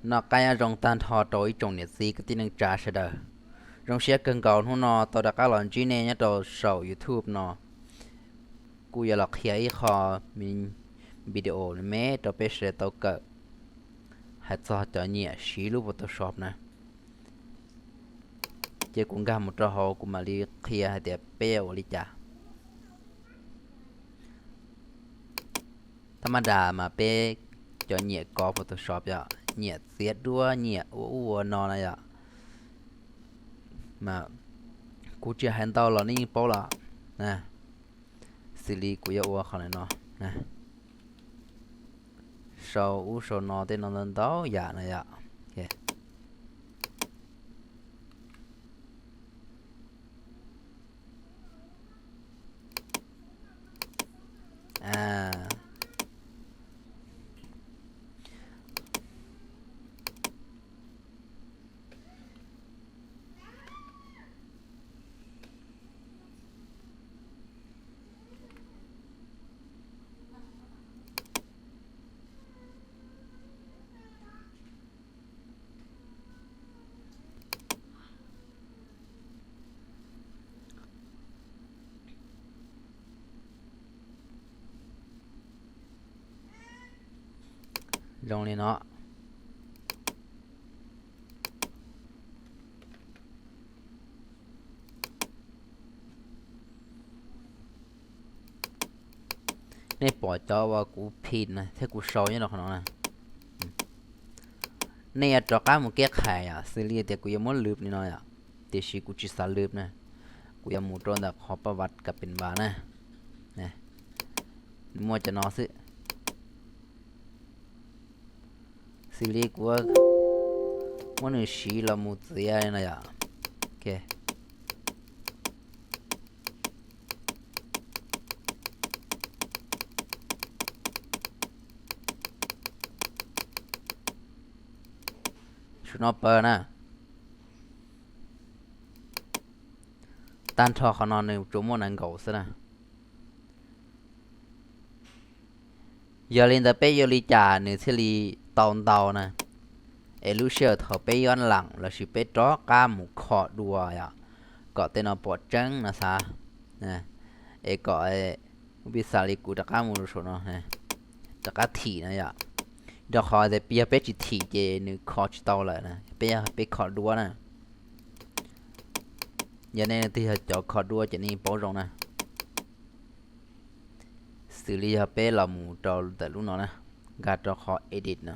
Noj qab nyob zoo tag nrho rau ib tsoom niam txiv kwv tij neej tsa sawv daws. Zoo siab kawg nkaus hnub no tau rov qab los ntsib nej nyob rau saum YouTube no. Kuv yuav los qhia ib qho video me me rau peb sawv daws tau kawm hais txog cov nyiam siv lub Photoshop na. Ces kuv nkag mus rau hauv kuv mam li qhia hais tias peb ua li cas. Thab mab das mas peb cov nyiam kov Photoshop yom, nyiam txiav duab, nyiam ua ub ua no na yom. Mas kuv tsis hais ntau los nej yeej paub los na. Xws li kuv yuav ua qhov no na, sau ub sau no tej no ntau ntau yam no yom. Zoo li no. Nej pom cov uas kuv phim na thiab kuv sau nyob rau qhov no na. Nej yuav rov qab mus keb qhais yom, xws li tias kuv yuav muab lwm li no yom, tiam sis kuv tsis xav lwm na. Kuv yuav mus rau ntawm qhov paj vaj kas pes vas na. Muaj cov no xwb. Xws li kuv muab nws siv los mus txiav li no yom. Saum no pawg na. Tag nrho qhov no nws tsuas muaj nees nkaum xwb na. Yog li ntawd peb yuav li cas nws thiaj li tau ntau na? Es lub sij hawm thaum peb yuav lam lossis peb rov qab mus kho dua yom, kom tej no pom tseeb no xav, es kom pib xav li kuv rov qab mus saum no, rov qab thim no yom. Rau qhov tias yog peb tsis thim ces nws kho tsis tau lawm na, peb, peb kho dua na. Yog nej leej twg yog cov kho dua ces nej paub zoo na. Xws li yog peb los mus rau ntawm lub no na, nkag rau qhov edit no,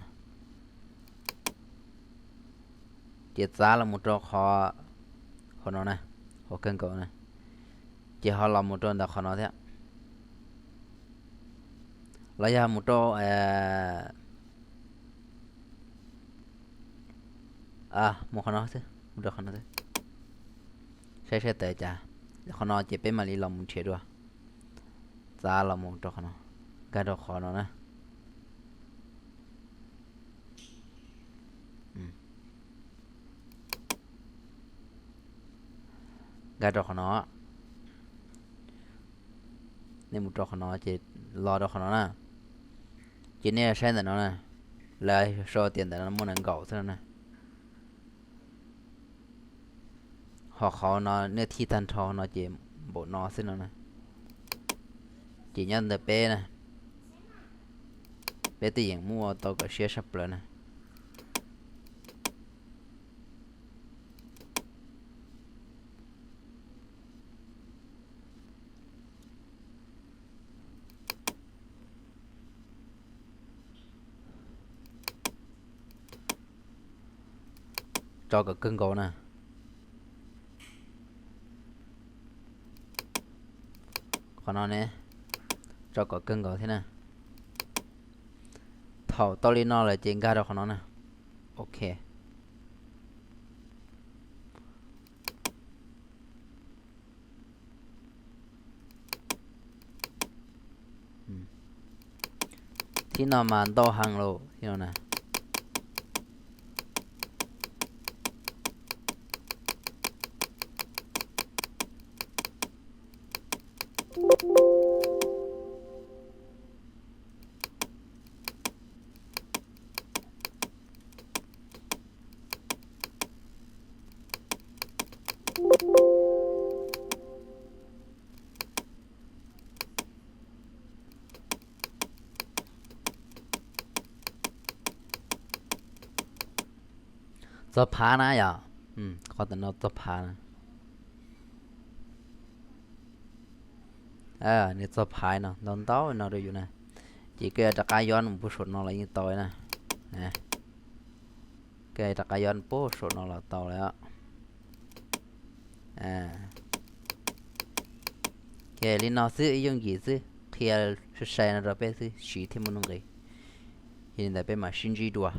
ces txav los mus rau qhov, qhov no na, qhov kawg nkaus na, ces ho los mus rau ntawm qhov no thiab, los yog mus rau, mus qhov no xwb, mus rau qhov no xwb, saib saib tawm cas. Qhov no ces peb mam li los mus nrhiav dua. Txav los mus rau qhov no, nkag rau qhov no na. Nkag rau qhov no. Nej mus rau qhov no ces los rau qhov no na. Ces nej saib ntawm no na, lawv sau tias ntawm no muaj nees nkaum xwb no na. Ho qhov no nej thim tag nrho no ces npaum no xwb no na. Ces nyob ntawm peb na, peb twb yeej muaj tau kom siab sab plaws na. Tso kom kawg nkaus na. Qhov no ne, tso kom kawg nkaus thiab na. Thaum tau li no lawm ces nkag rau qhov no na. Ok. Thib no mas ntau heev lawm thiab no na. Txog phav na yom. Qhov tam no txog phav na. Nws txog phav no ntau ntau no rau yus na. Ces koj yuav rov qab yuav mus puag saum no los yeej tau na. Koj rov qab yuav puag saum no los tau lawm. Ces li no xwb, yooj yim xwb, qhia sai sai no rau peb xwb, siv thiaj muaj nuj nqis. Yog li ntawd peb mam sib ntsib dua.